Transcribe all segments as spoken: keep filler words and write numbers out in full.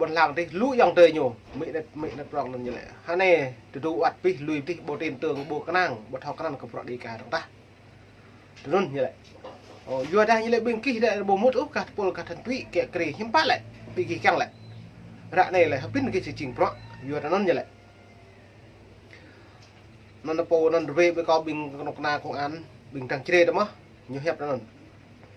Lăng tih lu yŏng tơi ñu, mĭ nĕt, mĭ nĕt prŏng anŭn ñu lĕ. Hơnai, tơdu wăt pih lui tih ƀu tin tưởng, ƀu kơnang, ƀu thâo kơnang kơ prŏng đi ka dong tah. Tui anŭn ñu lĕ. Ơ, yua dah ñu lĕ ƀing gih đa ƀu mŭt ôh, kah tơpul kah than tui, kĕ kri hiưm pă lĕ, ƀing gih kiăng lĕ. Ră anai lĕ, hơbĭn gih či jing prŏng, yua tui anŭn ñu lĕ. Anŭn pô anŭn rơwe ƀơi kâo ƀing kơnuk kơna công an, ƀing dang čre tơ mơh, ñu hiăp anŭn.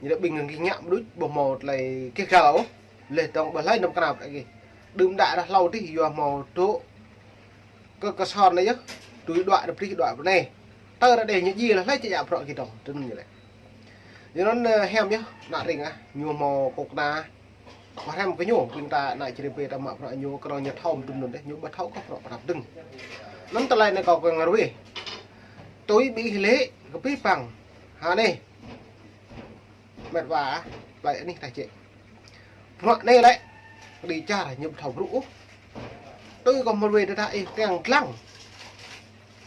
Ñu lĕ ƀing gih ngă mơđuč, ƀu hmâo tơlơi gih găl ôh. Leh dong ƀu hlơi anăm kơnap lĕ gih. Đưm đă rah hlâo tih yua hmâo dŏ kơ kơsor anai yơh. Tui đuaĭ rơbrih đuaĭ bơnai. Tơ ră anai ñu djai leh hlơi či djă prŏng gih dong. Tui anŭn ñu lĕ. Yua anŭn, ơ, hiam yơh, ană tring ah, ñu hmâo kơnuk kơna. Ƀu hrăm kơ ñu, ƀing ta ană čre ƀe ta mă prŏng ñu, kơnơ̆ng ñu thâo tui anŭn dêh, ñu ƀu thâo kơ prŏng pơrăp dơ̆ng. Anŭn tơlơi anai kâo kiăng rơwe. Tui ƀing ih lĕ, kơ pih păng. Hơnai. Mĕt wa, plơi anih ta čĕ. Prŏng anai lĕ, kơđi čar ñu ƀu thâo brŭ ôh. Tui kâo hmâo rơwe tơdah ih kiăng lăng.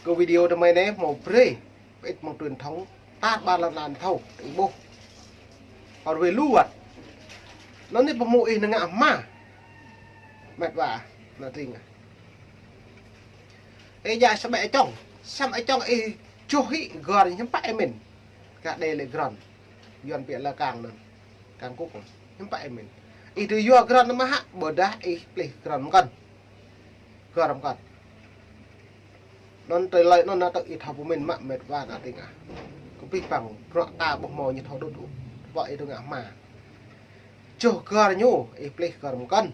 Kơ video tơmai anai hmâo brơi, pơit mơ̆ng truyền thông, tar ƀar lŏn lan thâo, ih ƀuh. Hmâo rơwe lu wăt. Anŭn anai pơhmu ih nao ngă hma. Mĕt wa, ană tring ah. Ih djă samơ̆ čong, samơ̆ čong ih čuh hĭ gor hiưm pă ih mĭn. Kah đe lĕ gron. Yuan pia lĕ kang anŭn. Kang kŭk. Hiưm pă ih mĭn. Ih tui yua gron mơ̆ hă, ƀôdah ih plih gron mơkŏn. Gor mơkŏn. Anŭn tơlơi anŭn ană tơ ih thâo pơmĭn mă mĕt wa ană tring ah. Kơ pih păng, prŏng ta ƀu hmâo ñu thâo đŭt ôh. Tơpă ih tui ngă hma. Čuh gor ñu, ih plih gor mơkŏn.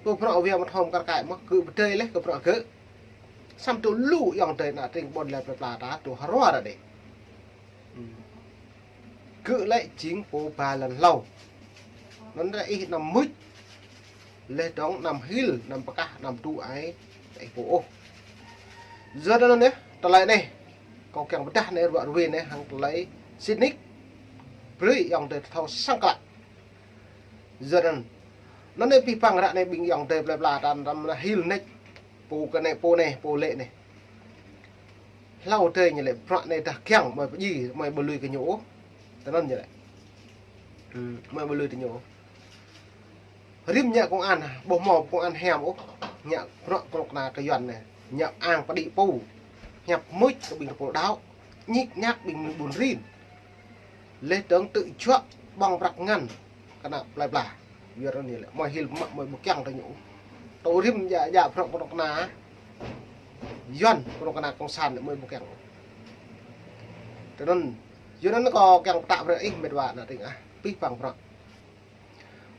Pô prŏng wia mơ̆ thâo mơ̆ kar kaĭ mơ̆, gơ̆ pơdơi leh kơ prŏng gơ̆. Samơ̆ tŭ lu yŏng tơi ană tring ƀôn lan plơi pla ta tŭ hơrua ră đe. Gơ̆ lĕ jing pô ba lŏn hlâo. Anŭn ră ih anăm mŭč. Leh dong anăm hil, anăm pơkah, anăm tŭ ai, ih pô ôh. Yua anŭn yơh, tơlơi anai. Kâo kiăng pơdah anai ruă rơwe anai hăng tơlơi sĭt nik. Brơi yŏng tơi thâo săng klă. Yua anŭn. Anŭn anai pih păng ră anai ƀing yŏng tơi plơi pla ta anăm hil nĕč. Pô kơ anai, pô anai, pô lĕ anai. Hlâo tơi ñu lĕ prŏng anai dah kiăng, mơi pơdjai, mơi ƀu lui kơ ñu ôh. Tui anŭn ñu lĕ. Hm, mơi ƀu lui kơ ñu ôh. Rĭm ngă công an, ƀu hmâo công an hiam ôh. Ngă prŏng kơnuk kơna kơ Yuan anai. Ngă ang pơđĭ pô. Hiăp mŭč kơ ƀing tơpul đaŏ. Ñik ñak ƀing ƀun rin. Leh dong tŭ juă ƀơ̆ng prăk ngăn. Kơnă plơi pla. Yua anŭn ñu lĕ. Mơi hil mă mơi ƀu kiăng tơ ñu. Tŭ rĭm djă, djă prŏng kơnuk kơna. Yuan kơnuk kơna cộng sản lĕ mơi ƀu kiăng. Tui anŭn. Yua anŭn kâo kiăng pơtă brơi ih mĕt wa ană tring ah. Pih păng prŏng.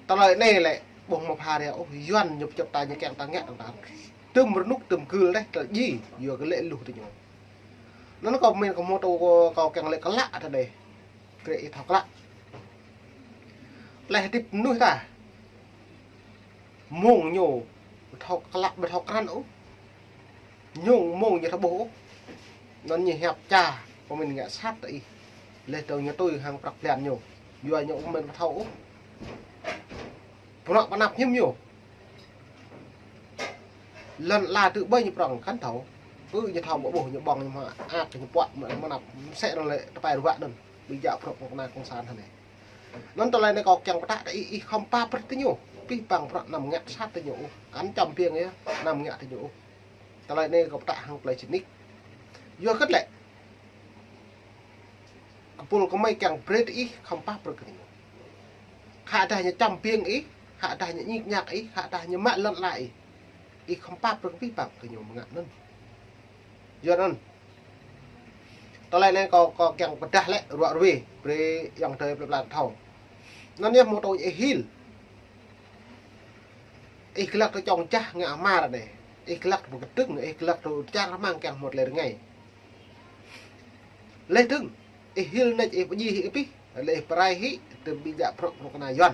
Tơlơi anai lĕ, ƀu hmâo pha ria ôh, Yuan ñu pơčŭt ta ñu kiăng ta ngă dong ta. Tơm rơnŭk tơm gưl dêh, tơlơi djai, yua kơ lĕ luh tơ ñu. Anŭn kâo mĭn kâo hmâo tŭ kâo, kâo kiăng lĕ klă tơ anai. Brơi ih thâo klă. Leh hơdip mơnuih ta. Mơ̆ng ñu, ƀu thâo klă, ƀu thâo krăn ôh. Ñu mơ̆ng ñu thâo ƀuh ôh. Anŭn ñu hiăp ča, pơmĭn ngă sat tơ ih. Leh dong ñu tui hăng prăk blan ñu. Yua ñu ƀu mĭn ƀu thâo ôh. Prŏng pơnăp hiưm ñu. Lŏn ala tŭ ƀơi ñu prŏng kăn thâo. Ư ñu thâo ƀu ƀuh ñu ƀơ̆ng ñu mă ak ñu puă mă, mă năp mơsĕ anŭn lĕ tơpai ruă anŭn. Ƀing djă prŏng kơnuk kơna cộng sản hơnai. Anŭn tơlơi anai kâo kiăng pơtă tơ ih, ih khŏm pap brơi tơ ñu. Pih păng prŏng anăm ngă sat tơ ñu ôh. Kăn čăm biêng yơh, anăm ngă tơ ñu ôh. Tơlơi anai kâo pơtă hăng tơlơi sĭt nik. Yua kơ lĕ. Kơpul kơmơi kiăng brơi tơ ih, khŏm pap brơi kơ ñu. Khă dah ñu čăm biêng ih, khă dah ñu ñik ñak ih, khă dah ñu mă lŏn ala ih. Ih khŏm pap brơi kơ pih păng kơ ñu mơ̆ ngă anŭn. Yua anŭn. Tơlơi anai kâo, kâo kiăng pơdah lĕ ruă rơwe, brơi yŏng tơi plơi pla thâo. Anŭn yơh mơ̆ tŭ ih hil. Ih glăk tơ čŏng čah ngă hma ră anai. Ih glăk tơ pơkơdơ̆ng, ih glăk tơ čar rơmang kiăng hmâo tơlơi rơngai. Leh dơ̆ng, ih hil nĕč ih pơdjai hĭ kơ pih, leh ih pơrai hĭ, tơm ƀing djă prŏng kơnuk kơna Yuan.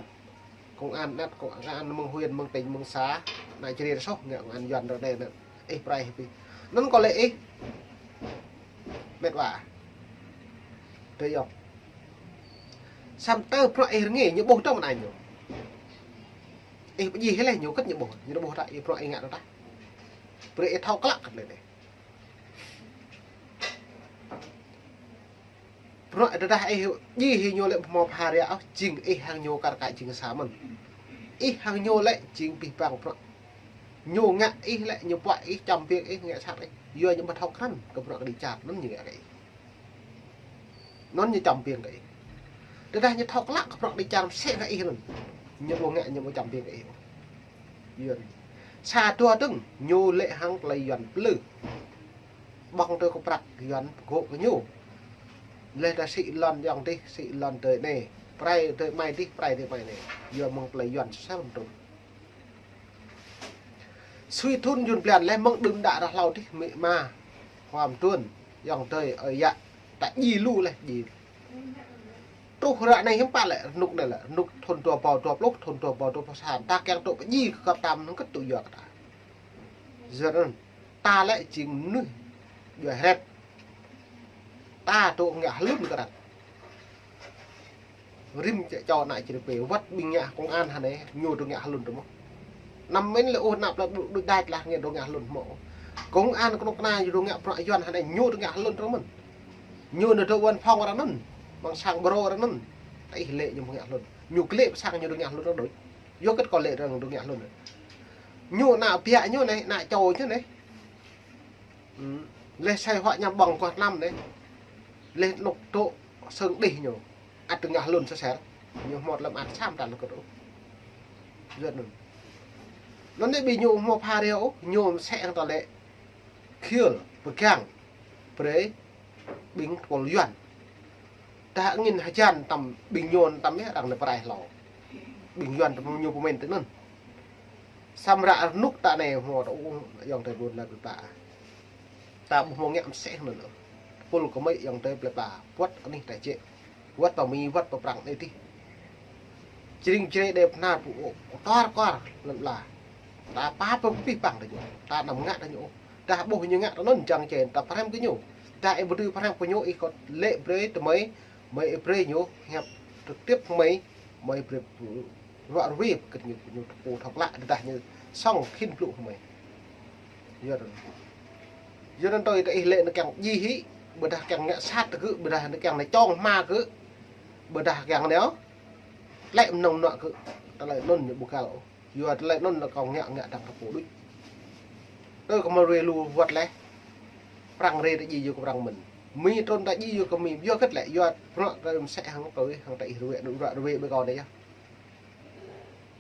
Công an anăt, công an mơ̆ng huyện, mơ̆ng tỉnh, mơ̆ng xã, ană čre soh ngă công an Yuan ră anai anŭn. Ih pơrai hĭ pih. Anŭn kâo lĕ ih. Mĕt wa. Tơ yŏng. Samơ̆ tơ prŏng ih rơngai, ñu ƀuh tơ mơ̆n ñu. Ih pơdjai hĭ leh ñu kơ̆t ñu ƀuh, ñu ƀuh ta ih prŏng ih ngă tơ tah. Brơi ih thâo klă kơ̆t leh anai. Prŏng tơdah ih djai hĭ ñu lĕ ƀu hmâo pha ria ôh, jing ih hăng ñu kar kaĭ jing sa mơ̆n. Ih hăng ñu lĕ jing abih bang bruă. Ñu ngă ih lĕ, ñu puă ih, čăm biă ih, ngă sat ih. Yua ñu ƀu thâo krăn kơ bruă kơđi čar, anŭn ñu ngă kơ ih. Anŭn ñu čăm biă kơ ih. Tơdah ñu thâo klă kơ bruă kơđi čar mơsĕ kơ ih anŭn, ñu ƀu ngă, ñu ƀu čăm biă kơ ih. Yua anŭn. Sa dua dơ̆ng, ñu lĕ hăng tơlơi Yuan plư. Ƀơ̆ng tơ kơ prăk Yuan pơgŏ kơ ñu. Leh ta sĭ lŏn ayŏng dih, sĭ lŏn adơi anai. Prai adơi amai dih, prai adơi amai anai. Yua mơ̆ng tơlơi Yuan sel mơdrŏng. Sui thun Yuan blan leh mơ̆ng đưm đă ră hlâo dih, amĭ ama, khua mơduôn, ayŏng adơi, ơi yă. Ta djai lu leh, djai. Truh ră anai hiư̆m pă lĕ, rơnŭk anai lĕ, rơnŭk thun dua rơbâo dua pluh, thun dua rơbâo dua pluh sa, ta kiăng tŭ pơdjai kơ găp tam, hơget tŭ yua kơ ta. Yua anŭn. Ta lĕ jing mơnuih djuai hrĕt. Ta dŏ ngă hlŭn kơ arăng. Rĭm čô ană Jrai pơ, wơ̆t ƀing ngă công an hă anai, ñu dŏ ngă hlŭn tơ mơ̆n. Anăm mĭn lĕ ôh, ană plei pla đuč đač lah ñu dŏ ngă hlŭn mơ̆n. Công an kơnuk kơna ñu dŏ ngă bruă Yuan hă anai, ñu dŏ ngă hlŭn tơ mơ̆n. Ñu nao dŏ văn phòng arăng anŭn, amăng sang bro arăng anŭn. Ta ih lĕ ñu ngă hlŭn. Ñu klĕ pơ sang ñu dŏ ngă hlŭn arăng đôč. Yua hơget kâo lĕ arăng dŏ ngă hlŭn. Ñu ană biă ñu anai, ană čô ñu anai. Ư. Leh sai huă ñăm ƀơ̆ng kuah tlam anai. Leh anŭn dŏ sưng đih ñu. Ăt dŏ ngă hlŭn sơser. Ñu hmâo tơlơi mơak sam tăn kơ tŭ. Yua anŭn. Anŭn anai ƀing ñu hmâo pha reo, ñu mơsĕ hăng ta lĕ. Khiêl, pơgang. Brơi. Ƀing tơpul Yuan. Dah angĭn hơjan tăm ƀing ñu tăm yơh, arăng anai pơrai hlâo. Ƀing Yuan tăm ñu pơmĭn tui anŭn. Samơ̆ ră rơnŭk ta anai hmâo ta ƀuh ayŏng adơi ƀôn lan plei pla. Ta ƀu hmâo ngă mơsĕ anŭn ôh. Tơpul gơmơi ayŏng adơi plei pla. Wơ̆t anih ta jĕ. Wơ̆t pơ Mi, wơ̆t pơ Prăng anai dih. Jring Jrai đe pơnar pơ̆ ôh. Tor kor lŏn ala. Ta pap pơpih păng ta ñu. Ta anăm ngă ta ñu ôh. Dah ƀuh ñu ngă tui anŭn jăng čen ta pơhrăm kơ ñu. Dah ih ƀu dưi pơhrăm kơ ñu, ih kơ lĕ brơi tơmơi, mơi ih brơi ñu hiăp trực tiếp mơi, mơi brơi ruă ruê kơ ñu, ñu tơpul thâo klă, dah ñu sŏng khĭn blŭ mơi. Yua anŭn. Yua anŭn tui ta ih lĕ anai kiăng djai hĭ, ƀôdah kiăng ngă sat kơ gơ̆, ƀôdah anai kiăng anai čŏng hma kơ gơ̆, ƀôdah kiăng anai ôh. Lĕ mơnơ̆ng mơnuă kơ gơ̆, tơlơi anŭn ñu ƀu găl ôh. Yua tơlơi anŭn lĕ kâo ngă ngă dăng tơpul đôč. Tơ kơ mă rê lu wơ̆t leh. Prăng rê ta djai yua kơ Prăng mơ̆n. Mi trŭn ta djai yua kơ Mi. Yua hơget lĕ, yua bruă kơ mơsĕ hăng tui, hăng ta ih ruă, ruă ruê ƀơi kâo anai yơh.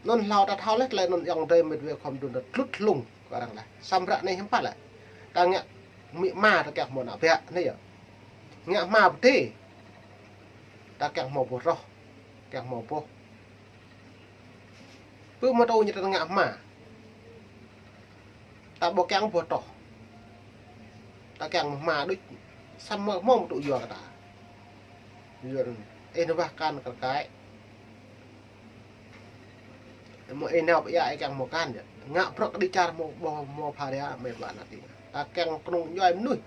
Anŭn hlâo ta thâo leh, tơlơi anŭn ayŏng adơi mĕt wa khŏm dŭn ta tlut hlung kơ arăng leh. Samơ̆ ră anai hiư̆m pă lĕ. Ta ngă amĭ ama ta kiăng hmâo ană biă, anai yơh. Ngă hma pơdai. Ta kiăng hmâo boh roh, kiăng hmâo boh. Pơ mơtô ñu ta ngă hma. Ta ƀu kiăng boh toh. Ta kiăng hma đôč. Samơ̆ hmâo mơ̆ tŭ yua kơ ta. Yua anŭn. Ih nao wah akan kơ rơkai. Mơ̆ ih nao pơ ia ih kiăng hmâo akan yơh. Ngă bruă kơđi čar hmâo boh hmâo pha ria mĕt wa ană tĭng. Ta kiăng kơnung djuai mơnuih.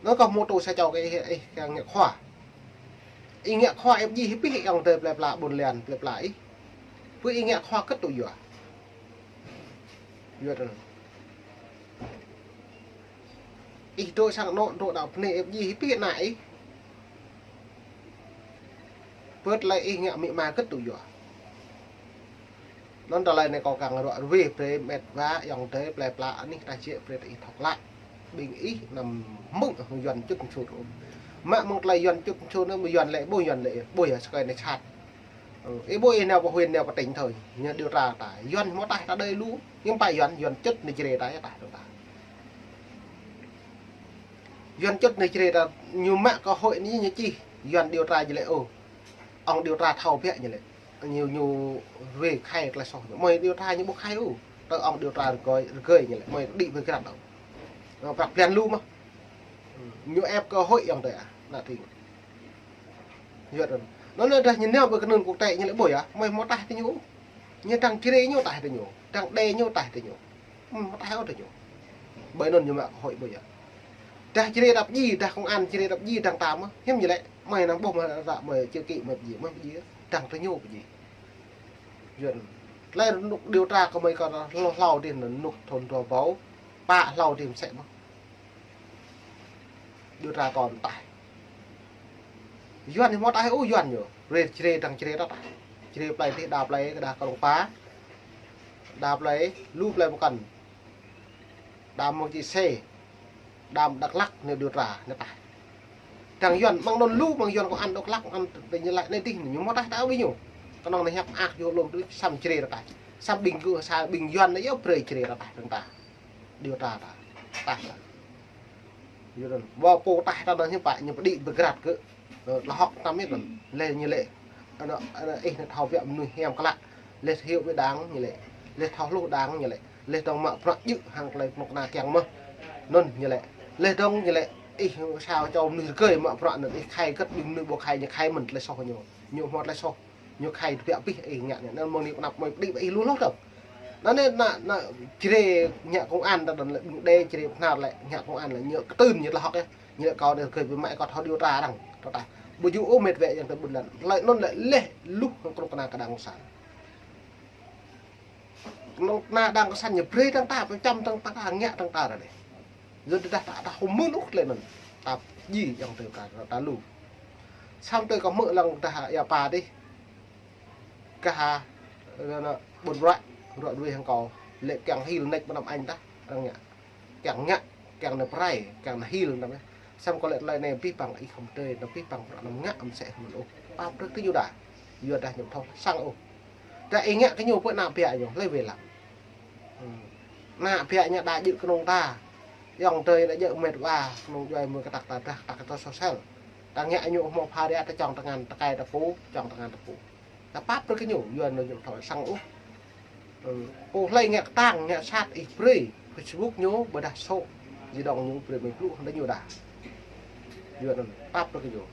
Anŭn kâo hmâo tŭ sa čô kơ ih, ih kiăng ngă khua. Ih ngă khua ih pơdjai hĭ pih ayŏng adơi plei pla ƀôn lan plei pla ih. Pơ ih ngă khua hơget tŭ yua. Yua anŭn. Ih dŏ sang anŏ dŏ đaŏ bơnai ih pơdjai hĭ pih ană ih. Pơ tơlơi ih ngă amĭ ama hơget tŭ yua. Anŭn tơlơi anai kâo kiăng ruă ruê brơi mĕt wa ayŏng adơi plei pla anih ta jĕ brơi ta ih thâo klă. Ƀing ih anăm mơ̆ng Yuan čŭt mơsut ôh. Mă mơ̆ng tơlơi Yuan čŭt mơsut anŭn mơ̆ Yuan lĕ ƀuh Yuan lĕ ƀuh yơh sơkơi anai sat. Ơ, ih ƀuh ih nao pơ huyện nao pơ tỉnh thôi, ñu điều tra ta. Yuan hmâo taih ta đơi lu, hiư̆m pă Yuan, Yuan čŭt anai Jrai ta yơh taih ta. Yuan čŭt anai Jrai ta, ñu mă cơ hội anai ñu čih, Yuan điều tra ñu lĕ ôh. Ông điều tra thâo biă ñu lĕ. Ñu, ñu ruê khai tơlơi soh ñu. Mơi điều tra ñu ƀu khai ôh. Tơ ông điều tra rơgơi, rơgơi ñu lĕ. Mơi đĭ pơ grăn ôh. Ơ, prăk blan lu mơ̆n. Ñu ĕp cơ hội ayŏng adơi ah, ană tĭng. Yua anŭn. Anŭn dah ñu nao pơ kơnŭn quốc tế ñu lĕ ƀuh yơh. Mơi hmâo taih tơ ñu. Ñu dăng Jrai ñu taih tơ ñu. Dăng đe ñu taih tơ ñu. Hm, hmâo taih ôh tơ ñu. Ƀơi anŭn ñu mă cơ hội ƀuh yơh. Dah Jrai ta pơdjai, dah công an Jrai ta pơdjai dăng ta mơ̆n. Hiư̆m ñu lĕ, mơi năng ƀuh mơi ră mơi čih kĭ mơi pơdjai, mơi pơdjai. Dăng tơ ñu pơdjai. Yua anŭn. Tơlơi rơnŭk điều tra kơ mơi kơ hlâo hlâo dih anŭn rơnŭk thun dua rơbâo pă hlâo dih mơsĕ mơ̆n. Điều tra kơ taih. Yuan ñu hmâo taih ôh Yuan ñu. Jrai, Jrai dăng Jrai ta taih. Jrê plơi tih đa plơi kơ đa Krông Pa. Đa plơi, lu plơi pơkŏn. Đa mơ̆ng či sê. Đa Dak Lak nê điều tra nê taih. Tơdang Yuan mơ̆ng anŭn lu, mơ̆ng Yuan kơ ăn Dak Lak, ăn tơ ñu laĭ nê tih ñu mơ̆ taih ta ƀing ñu. Kơnơ̆ng nê hiăp ak yua lŏm tui săm Jrê ră taih. Săm ƀing gơ̆ sa ƀing Yuan nê yua brơi Jrê ră taih tơdang ta. Điều tra ta. Taih ta. Yua anŭn. Ƀu pô taih ta anŭn hiư̆m pă ñu pơđĭ bơgrat kơ. Ơ, tơlơi hŏk tăm yơh anŭn. Lĕ ñu lĕ. Anŭn, anŭn ih nê thâo biă mơnuih hiam klă. Lĕ hiư̆m ƀơi đang ñu lĕ. Lĕ thâo hluh đang ñu lĕ. Lĕ dơ̆ng mă bruă djơ̆ hăng tơlơi kơnuk kơna kiăng mơ̆. Anŭn ñu lĕ. Lĕ dơ̆ng ñu lĕ. Ih sa čô mơnuih rơgơi mă bruă anŭn ih khai kơ̆t ƀing mơnuih ƀu khai ñu khai mơ̆n tơlơi soh ñu. Ñu hmâo tơlơi soh. Ñu khai tơbiă abih ih ngă anŭn. Anŭn mơ̆ng anai pơanăp mơi pơđĭ ƀă ih lu hloh dơ̆ng. Anŭn nê na, na Jrê ngă công an ta anŭn lĕ ƀing đe Jrê Bơhnar lĕ ngă công an lĕ ñu kơtưn ñu tơlơi hŏk yơh. Ñu lĕ kâo anai rơgơi ƀơi mă kâo thâo điều tra arăng. Tơdah ta. Ƀu djơ̆ ôh met wĕ yang tơ ƀun lăn. Tơlơi anŭn lĕ leh luh hăng kơnuk kơna kơ đảng cộng sản. Kơnuk kơna đảng cộng sản ñu brơi tơdang ta, pơčăm tơdang ta, ngă tơdang ta ră anai. Yua dah ta, ta hơmư̆ luh tơlơi anŭn. Ta ji yang tơ ta, ta lu. Samơ̆ tơ kâo hơmư̆ lăng dah ia pa dih. Kah ha, anŭn, anŭn, ƀun bruă, bruă dui hăng kâo. Lĕ kiăng hil nĕč mơnam anh dah, arăng ngă. Kiăng ngă, kiăng nê pơrai, kiăng nê hil nê. Samơ̆ kâo lĕ tơlơi anai abih bang ih hăm tơi, anŭn abih bang bruă anăm ngă, amsĕ hơmư̆ ôh. Pap brơi kơ ñu dah. Yua dah ñu thâo săng ôh. Dah ih ngă kơ ñu pơ anăp biă ñu, lĕ wĕ lăng. Hmm. Anăp biă ñu đa djơ̆ kơnung ta. Yang tơi đa djơ̆ met wa, kơnung djuai mơ̆ kơtăk ta dah, kơtăk ta sosel. Ta ngă ñu hmâo pha ria ta čŏng tơngan, tơkai ta pô, čŏng tơngan ta pô. Ta pap brơi kơ ñu, yua anŭn ñu thâo săng ôh. Ơ, pô hlơi ngă kơtang, ngă sat ih brơi, Facebook ñu, ƀôdah số di động ñu brơi mơi pluh, hăng ñu dah. Yua anŭn, pap brơi kơ ñu.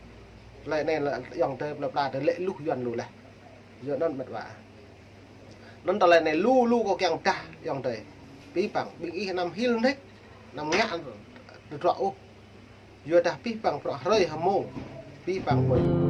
Tơlơi anai lĕ yang tơi pla pla tơi lĕ luh Yuan lu leh. Yua anŭn met wa. Anŭn tơlơi anai lu lu kâo kiăng dah yang tơi. Abih bang, ƀing ih anăm hil nĕč, anăm ngă tơdruă ôh. Yua dah abih bang bruă hrơi hơmông. Abih bang ƀơi.